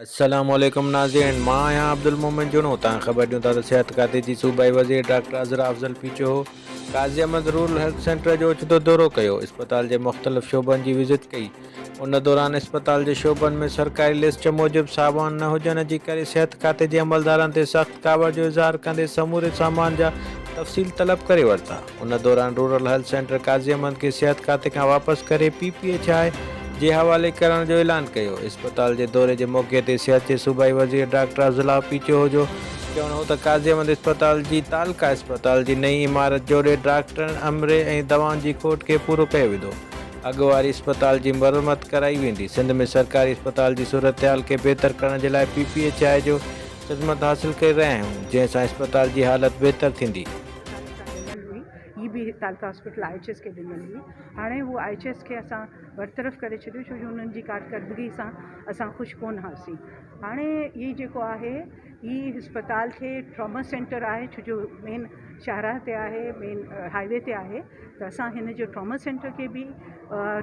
السلام عليڪم ناظرين مان آهيان عبدالمومن جوڻو تان خبر ڏيون ٿا ته صحت کاتي جي صوبائي وزير doctor Azra Afzal Pechuho Qazi Ahmed rural health centre جو اوچتو دورو ڪيو اسپتال جي مختلف شعبن جي وزٽ ڪئي ان دوران اسپتال جي شعبن ۾ سرڪاري لسٽ موجب سامان نه هجڻ جي ڪري صحت کاتي جي عملدارن تي سخت ڪاوڙ جو اظهار ڪندي سموري سامان جا تفصيل طلب ڪري ورتا. ان دوران rural health centre Qazi Ahmed کي صحت کاتي کان واپس ڪري پي پي ايڇ I جي حوالي ڪرڻ جو اعلان ڪيو. اسپتال جي دوري جي موقعي تي صحت جي صوبائي وزير ڊاڪٽر افضلاء پيچوهو جو چوڻ هو ته قاضي احمد اسپتال جي تعلقه اسپتال جي نئين عمارت جوڙي ڊاڪٽرن، عملي ۽ دوائن جي کوٽ کي پورو ڪيو ويندو. اڳ واري اسپتال جي مرمت ڪرائي ويندي. سنڌ ۾ سرڪاري اسپتال جي صورتحال کي بهتر ڪرڻ جي لاء پي پي ايڇ I جو خدمت حاصل ڪري رهيا آهيون، جنهن سان اسپتال جي حالت بهتر ٿيندي. ڏنل هئي هي به تعلقه هاسپيٽل I H S کي ڏنل هئي هاڻي هو I H S کي اسان برطرف ڪري ڇڏيو ڇو جو انهن جي ڪارڪردگي سان اسان خوش ڪونه هئاسين هاڻي هي جيڪو آهي هي اسپتال کي ٽراما سينٽر آهي ڇو جو مين شاهراهه تي آهي مين هاء وي تي آهي ته اسان هن جو ٽراما سينٽر کي به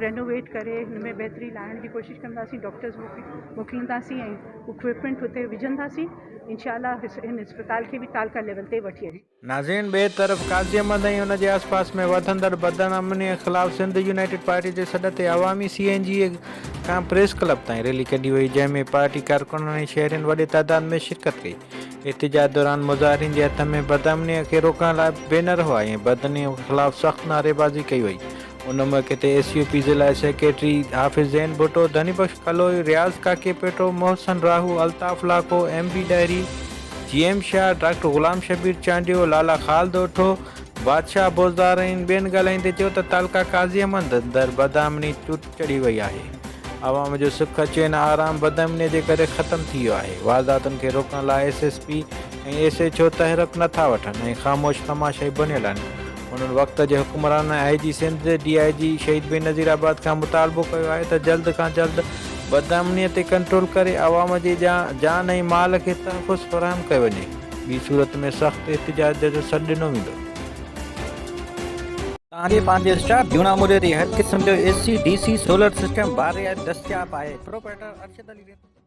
رينوويٽ ڪري هن ۾ بهتري لاهڻ جي ڪوشش ڪنداسين ڊاڪٽرز موڪلينداسين ۽ اڪوپمينٽ هتي وجهنداسين انشاء الله هن اسپتال کي به تعلقه ليول تي وٺي ناظرين ٻئي طرف قاضي احمد ۽ ان جي آس پاس ۾ وڌندڙ بدامني خلاف سنڌ يونائيٽيڊ پارٽي جي سڏ تي عوامي سي اين جي کان پريس ڪلب تائين ريلي ڪڍي وئي جنهن ۾ پارٽي ڪارڪنن ۽ شهرين وڏي تعداد ۾ شرڪت ڪئي احتجاج دوران مظاهرين جي هٿ ۾ بدامني کي روڪڻ لاء بينر هئا ۽ بدامني خلاف سخت نعريبازي ڪئي وئي ان موقعي تي ايس يو پي ضلعي سيڪريٽري حافظ زين ڀٽو، ڌني بخش ڪلوئي، رياض ڪاڪي پيٽو، Mohsin Rahu, Altaf Lakho, M B Dahri, G M Shah, doctor Ghulam Shabbir Chandio, Lala Khalid Otho, Badshah Bozdar ۽ ٻين ڳالهائيندي چيو ته تعلقه قاضي احمد اندر بدامني چوٽ چڙهي وئي آهي، عوام جو سک چين آرام بدامني جي ڪري ختم ٿي ويو آهي، وارداتن کي روڪڻ لاء S S P ۽ S H O تحرڪ نٿا وٺن ۽ خاموش تماشائي بڻيل آهن. انهن وقت جي حڪمرانن I G Sindh, D I G Shaheed Benazirabad کان مطالبو ڪيو آهي ته جلد کان جلد بدامني تي ڪنٽرول ڪري عوام جي جان ۽ مال کي تحفظ فراهم ڪيو وڃي، ٻي صورت ۾ سخت احتجاج جو سڏ ڏنو ويندو. توهان جي پنهنجي اسٽاف جهونا موري تي هر قسم جو A C, D C, solar system باري دستياب آهي. پروپرائيٽر ارشد علي رند.